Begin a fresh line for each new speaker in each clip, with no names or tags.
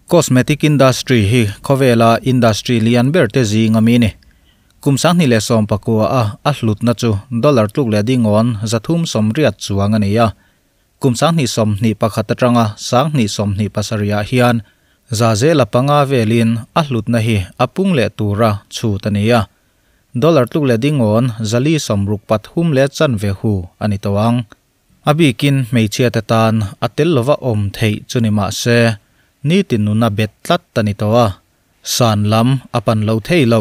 Cosmetic industry hi khawvela industry lian ber te zinga mi ni. Kum 2019 a a hlutna chu dollar tluk leh dingawn 380 chuang a ni a. Kum 2021 atanga 2027 ah hian 5% velin a hlutna hi a pung leh tura chhut a ni a. Dollar tluk leh dingawn 463.25 hu a ni tawh ang. A bikin hmeichhia te tan a tel lova awm theih chu ni mah se, nitin nuna bet tlat a ni tawh a, san lam a pan lo thei lo.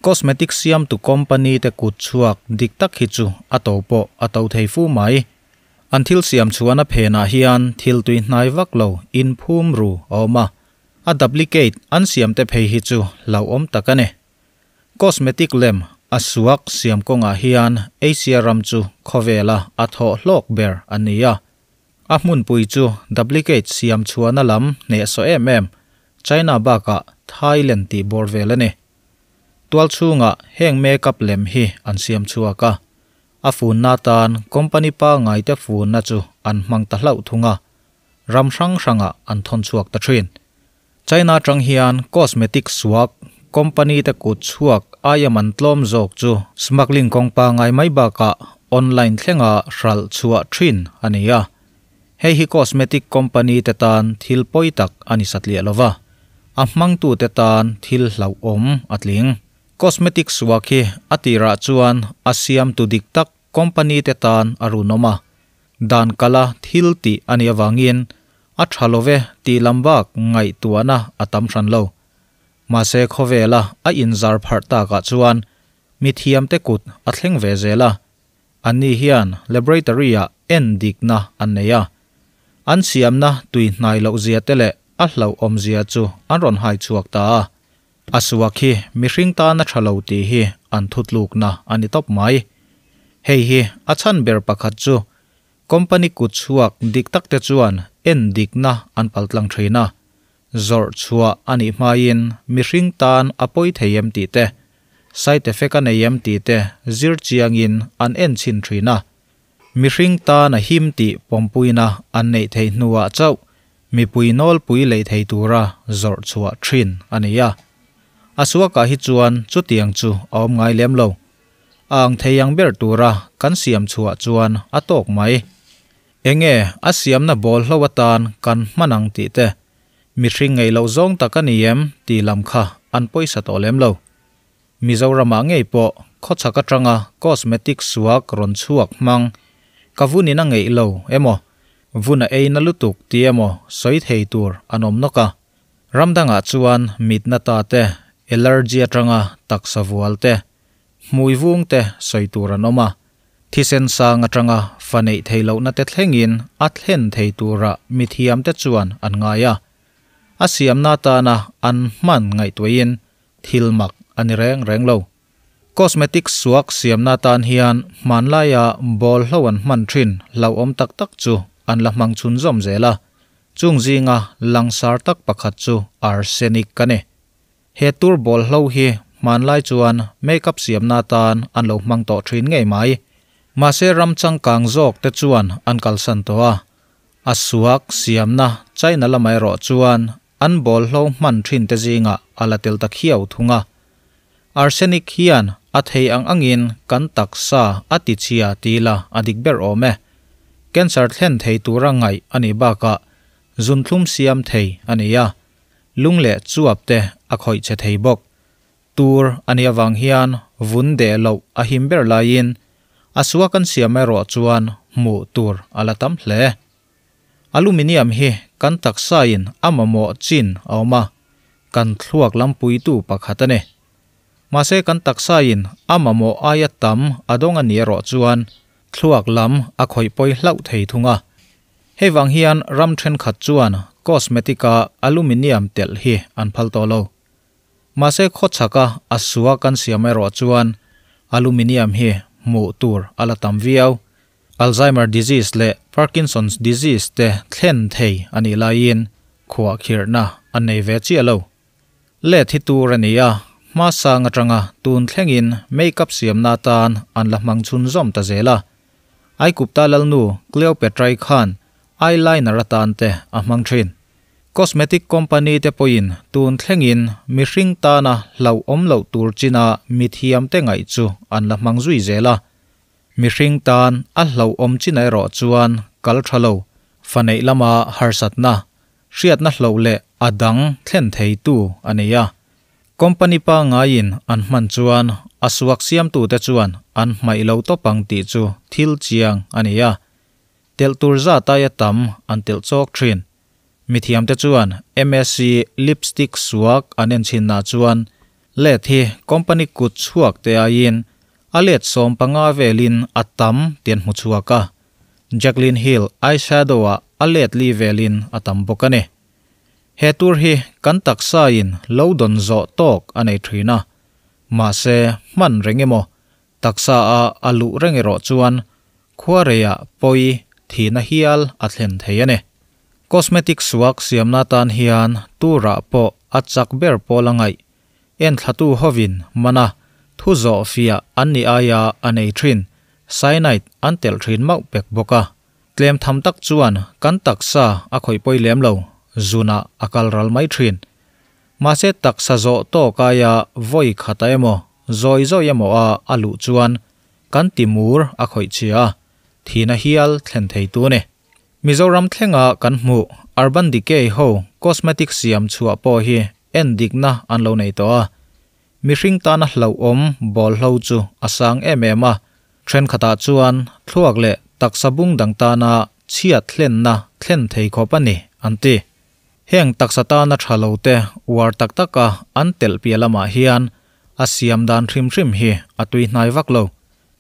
Cosmetic siamtu company te kut chhuak dik tak hi chu a to pawh a to thei fu mai. An thil siam chhuan a phenah hian thil tui hnai vak lo inphum ru a awm a, a duplicate an siam te phei hi chu hlauhawm tak a ni. Cosmetic lem a suak siam kawngah hian Asia ram chu khawvela a thawh hlawk ber a ni a. A hmunpui chu duplicate siam chhuahna lam hnehsawh em em China bakah Thailand tih bawr vel a ni. Tual chhungah heng makeup lem hi an siam chhuak a, a funna atan company pangngaite funna chu an hmang ta hlauh thung a, ram hrang hrangah an thawn chhuak ta thin. China atang hian cosmetic suak company te kut chhuak aia man tlawm zawk chu smuggling kawng pangngai mai bakah online thlenga hralh chhuah thin a ni a. Hei hi cosmetic company te tan thil pawi tak a ni satliah lova, a hmangtu te tan thil hlauhawm a tling. Cosmetic suak hi a tirah chuan a siamtu dik tak company te tan a runawm a, dan kala thil tih a nih avangin a tha lo ve tih lam bak ngaihtuahna a tam hran lo. Mahse khawvela a inzar pharh takah chuan mithiamte kut a thleng ve zel a, anni hian laboratory-ah en dikna an nei a. An siamna tui hnai loh zia te leh a hlauhawm zia chu an rawn hai chhuak ta a. A suak hi mihring tana tha lo tih hi an thutlukna a ni tawp mai. Hei hi a chhan ber pakhat chu company kut chhuak dik tak te chuan en dikna an paltlang thin a. Zawrh chhuah a nih hmain mihring tan a pawi thei em tih te, side effect a nei em tih te zir chiangin an en chhin thin a. Mihring tan a him tih pawmpuina an neih theih hnuah chauh mipui nawlpui leih thei tura zawrh chhuah thin a ni a. A suakah hi chuan chutiang chu a awm ngai lem lo. A ang thei ang ber tura kan siam chhuah chuan a tawk mai. Enge a siamna bawl hlo atan kan hman ang tih te, mihring ngei loh zawng tak a ni em tih lam kha an pawisa tawh lem lo. Mizoramah ngei pawh khawchhak atanga cosmetic suak rawn chhuak hmang ka vunin a ngeih lo emaw, vun a ei na lutuk ti emaw sawi thei tur an awm nawk a. Ram dangah chuan mitna ta te, allergy atanga taksa vual te, hmui vung te sawi tur an awm a. Thisen sang atanga fa neih thei lohna te thlengin a thlen thei tura mithiam te chuan an ngai a. A siamna atana an hman ngaihtuahin thil mak a ni reng reng lo. Cosmetic suak siamna atan hian hmanlaia bawl hlo an hman thin hlauhawm tak tak chu an la hmang chhunzawm zel a, chung zinga langsar tak pakhat chu arsenic a ni. He tur bawl hlo hi hmanlai chuan makeup siamna atan an lo hmang tawh thin ngei mai. Mahse ram changkang zawk te chuan an kalsan tawh a, a suak siamna China lamah erawh chuan an bawl hlo hman thin te zingah a la tel ta khiau thung a. Arsenic hian a thei ang angin kan taksa a ti chhia ti ila a dik ber awm e. Cancer thlen thei tura ngaih a nih bakah zunthlum siam thei a ni a, lung leh chuap te a khawih che thei bawk. Tur a nih avang hian vun deh loh a him ber laiin a sua kan siam erawh chuan hmuh tur a la tam hle. Aluminium hi kan taksain a mamawh chin a awm a, kan thluak lampuitu pakhat a ni. Mahse kan taksain a mamawh aia tam a dawng a ni erawh chuan thluak lam a khawih pawi hlauh thei thung a. Hei vang hian ram thenkhat chuan cosmetic-a aluminium telh hi an phal tawh lo. Mahse khawchhaka a sua kan siam erawh chuan aluminium hi hmuh tur a la tam viau. Alzheimer disease leh Parkinson's disease te thlen thei a nih laiin khuahkhirhna an nei ve chiah lo. Let hi tur a ni a, hmasang atanga tun thlengin makeup siamna atan an la hmang chhunzawm ta zel a. Aigupta lalnu Cleopatra-i khan eyeliner atan te a hmang thin. Cosmetic company te pawhin tun thlengin mihring tana hlauhawm loh tur china mithiamte ngaih chu an la hmang zui zel a. Mihring tan a hlauhawm chin erawh chuan kal tha lo, fa neih lama harsatna, hriatna hloh leh a dang thlen theitu a nei a. Company pangaiin an hman chuan a suak siamtute chuan an hmaih lo tawp ang tih chu thil chiang a ni a. Telh tur zat aia tam an telh chawk thin. Mithiamte chuan MSC lipstick suak an en chhinah chuan let hi company kut chhuak te aiin a let 15 velin a tam tih an hmu chhuak a. Jaclyn Hill eyeshadow-ah a let li velin a tam bawk a ni. He tur hi kan taksain lo dawn zawh tawk a nei thin a. Mahse, hman reng emaw, taksa a a luh reng erawh chuan khuareiah pawi thihna hial a thlen thei a ni. Cosmetic suak siamna tan hian turah pawh a chak ber pawl a ngaih. Enthlatu hovin mana thu zawh fiah an nih aia a nei thin, cyanide an telh thin mauh pek bawk a. Tlem tham tak chuan kan taksa a khawih pawi lem lo, zunah a kal ral mai thin. Mahse taksa zawh tawk aia vawi khata emaw, zawi zawi emaw a a luh chuan kan timur a khawih chhia a, thihna hial thlen thei tu a ni. Mizoram thlenga kan hmuh Urban Decay ho cosmetic siam chhuah pawh hi en dikna an lo nei tawh a. Mihring tana hlauhawm bawlhlo chu a sang em em a, thenkhatah chuan thluak leh taksa bung dang tana chhiat hlenna thlen thei khawp a ni, an ti. Heng taksa tana tha lo te uar tak taka an telh piah lamah hian a siam dan hrim hrim hi a tui hnai vak lo.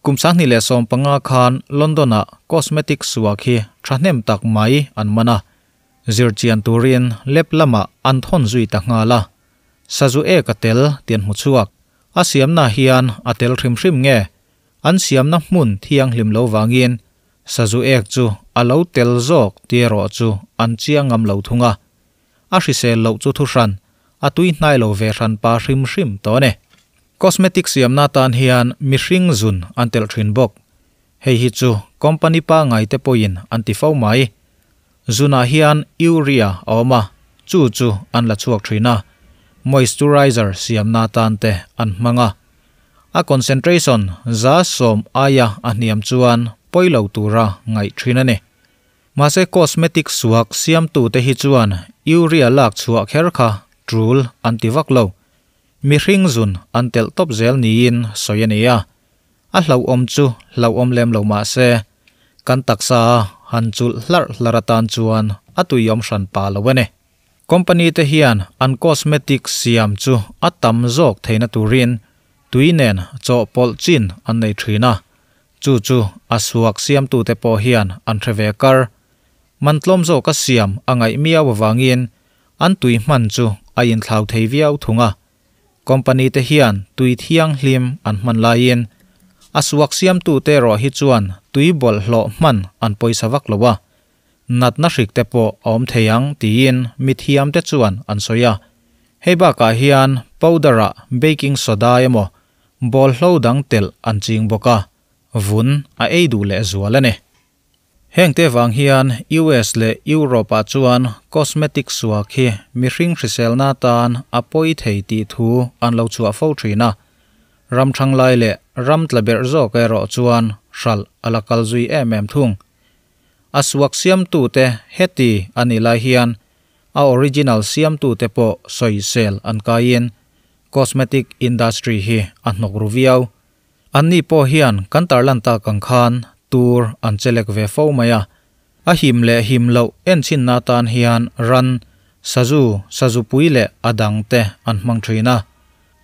Kum 2015 khan London-ah cosmetic suak hi thahnem tak mai an man a, zirchian turin lab lamah an thawn zui ta nghal a. Sazu ek a tel tih an hmu chhuak. A siamna hian a tel hrim hrim nge? An siamna hmun thianghlim lo vangin sazu ek chu a lo tel zawk tih erawh chu an chiang ngam lo thung a. A hrisel loh chu thuhran, a tui hnai lo ve hran pa hrim hrim tawh a ni. Cosmetic siamna tan hian mihring zun an telh thin bawk. Hei hi chu company pangngai te pawhin an ti fo mai. Zunah hian urea a awm a, chu chu an la chhuak thin a, moisturizer siamna tan te an hmang a. A concentration 10% aia a hniam chuan pawi lo tura ngaih thin a ni. Mahse cosmetic suak siamtute hi chuan urea lak chhuah kher kha tul an ti vak lo. Mihring zun an telh tawp zel niin sawi a ni a. A hlauhawm chu hlauhawm lem lo mah se, kan taksa a han chulh hlarh hlarh atan chuan a tuiawm hran pa lo a ni. Company te hian an cosmetic siam chu a tam zawk theihna turin tui nen chawhpawlh chin an nei thin a, chu chu a suak siamtute pawh hian an hre ve kar. Man tlawm zawka siam a ngaih miau avangin an tui hman chu a inthlau thei viau thung a. Company te hian tui thianghlim an hman laiin a suak siamtute erawh hi chuan tui bawlhhlawh hman an pawisa vak lo a, natna hrik te pawh a awm thei ang tiin mithiamte chuan an sawi a. Hei bakah hian powder-ah baking soda emaw bawlhlo dang telh an ching bawk a, vun a ei duh lehzual a ni. Hengte vang hian US leh Europe-ah chuan cosmetic suak hi mihring hriselna atan a pawi thei tih thu an lo chhuah fo thin a. Ram thanglai leh ram tla berh zawk erawh chuan hralh a la kal zui em em thung. A suak siamtute heti a nih lai hian a original siamtute pawh sawisel an kaiin cosmetic industry hi a hnawk ru viau. Anni pawh hian kan tarlan tak ang khan tur an chelek ve fo mai a. A him leh him loh enchinna atan hian ran, sazu, sazupui leh a dangte an hmang thin a.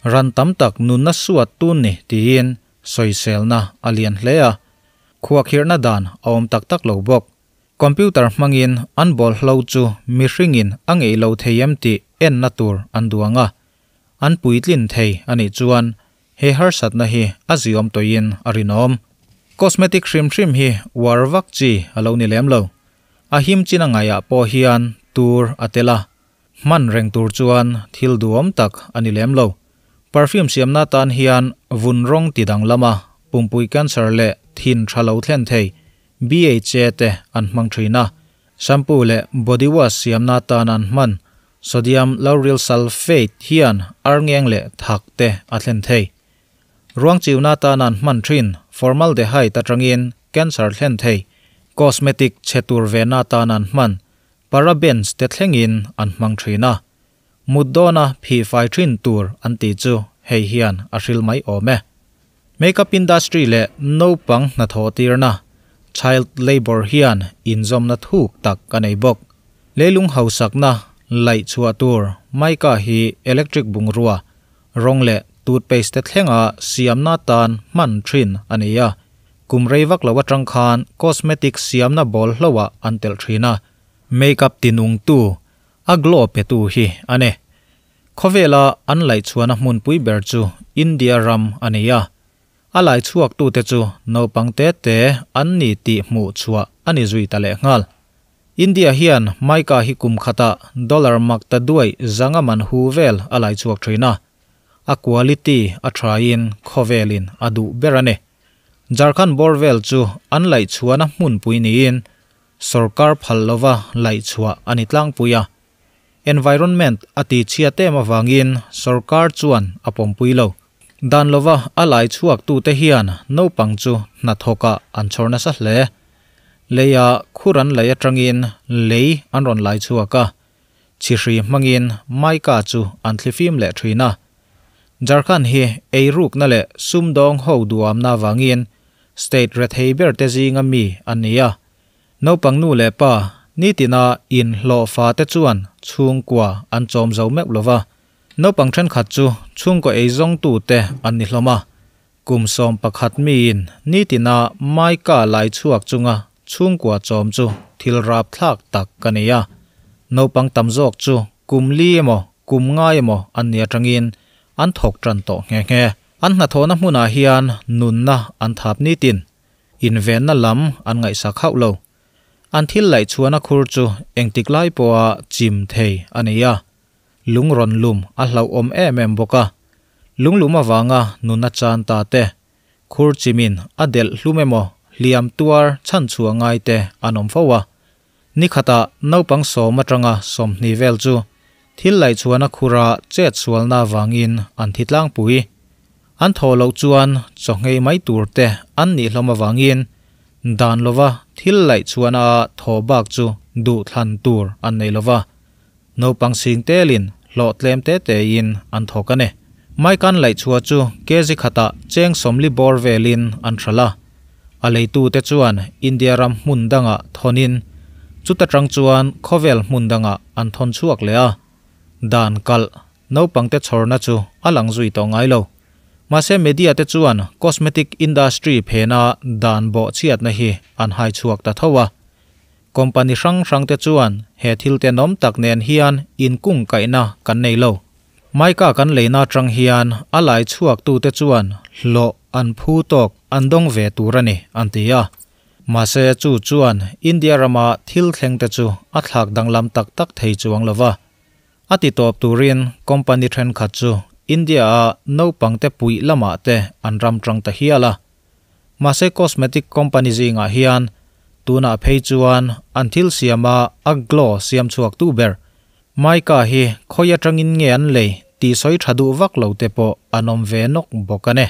Ran tam tak nunna suat tun ni tiin sawiselna a lian hle a. Khuahkhirhna dan a awm tak tak lo bawk. Computer hmangin an bawlhlo chu mihringin a ngeih lo thei em tih enna tur an duang a. An puitlin thei a nih chuan he harsatna hi a ziawm tawhin a rinawm. Cosmetic hrim hrim hi uar vak chi a lo ni lem lo. A him chin a ngaihah pawh hian tur a tel a, hman reng tur chuan thil duhawm tak a ni lem lo. Perfume siamna tan hian vun rawng ti danglama pumpui cancer leh thin tha lo thlen thei BHA te an hmang thin a. Shampoo leh body wash siamna atan an hman sodium lauryl sulfate hian arngeng leh thak te a thlen thei. Ruang chiuna atan an hman thin formaldehyde atangin cancer thlen thei. Cosmetic chhe tur vena atan an hman parabens te thlengin an hmang thin a. Mut dawna phih fai thin tur an tih chu hei hian a hril mai awm e. Makeup industry leh naupang hnathawh tirna, child labour, hian inzawmna thuk tak a nei bawk. Leilung hausakna laih chhuah tur mica hi electric bungrua, rawng leh toothpaste te thlenga siamna tan hman thin a ni a. Kum rei vak lo atang khan cosmetic siamna bawl hloah an telh thin a. Makeup tinungtu, a glow petu hi a ni. Khawvela an laihchhuahna hmunpui ber chu India ram a ni a, a laichhuaktute chu naupang te te an ni tih hmuh chhuah a ni zui ta lehnghal. India hian mica hi kum khatah dollar mak ta duai zanga man hu vel a laichhuak thin a, a quality a thain khawvelin a duh ber a ni. Jharkhand bawr vel chu an laihchhuahna hmunpui niin sorkar phal lova laihchhuah a ni tlangpui a. Environment a ti chhiat em avangin sorkar chuan a pawmpui lo. Dan lova a lai chhuak tute hian naupang chu hnathawkah an chhawr nasa hle. Leia khur an lei atangin lei an rawn lai chhuak a, chihri hmangin mica chu an thlifim leh thin a. Jharkhand hi eirukna leh sumdawng ho duamna avangin state rethei ber te zinga mi an ni a. Naupang nu leh pa nitina inhlawhfa te chuan chhungkua an chawm zo meuh lova. Naupang thenkhat chu chhungkaw eizawngtu te an ni hlawm a. Kum 11 miin nitina mica lai chhuak chunga chhungkua chawm chu thil rap thlak tak a ni a. Naupang tam zawk chu kum li emaw kum nga emaw an ni atangin an thawk tan tawh nghe nghe. An hnathawhna hmunah hian nunna an thap nitin. Invenna lam an ngaihsak hauh lo. An thil laih chhuahna khur chu engtik lai pawha chim thei a ni a. Lung rawn lum a hlauhawm em em bawk a. Lung lum avanga nuna chan ta te, khur chimin a delh hlum emaw hliam tuar chhan chhuah ngai te an awm fo a. Ni khatah naupang 10 atanga 20 vel chu thil laih chhuahna khura chet sualna avangin an thi tlangpui. An thaw loh chuan chaw nghei mai tur te an nih hlawm avangin dan lova thil laih chhuahna thaw bak chu duh thlan tur an nei lova. Naupang sing telin hlawh tlem te tein an thawk a ni. Mica an laih chhuah chu kg khatah cheng 40 bawr velin an hralh a. A leitu te chuan India ram hmun dangah thawnin chuta tang chuan khawvel hmun dangah an thawn chhuak leh a. Dan kalh naupang te chhawrna chu a lang zui tawh ngai lo. Mahse media te chuan cosmetic industry phena dan bawh chhiatna hi an hai chhuak ta tho a. Company hrang hrang te chuan he thil te nawm tak nen hian inkung kaihna kan nei lo. Mica kan leina tang hian a lai chhuak tu te chuan hlawh an phu tawk an dawng ve tur a ni an ti a. Mahse chu chuan India rama thil thleng te chu a thlak danglam tak tak thei chuang lova. A ti tawp turin company thenkhat chu India a naupang te pui lamah te an ram tang ta hial a. Mahse cosmetic company zingah hian tuna phei chuan an thil siama a glow siam chhuak tu ber. Mica hi khawia tangin nge an lei ti sawi tha duh vak lo te pawh an awm ve nawk bawk a ni.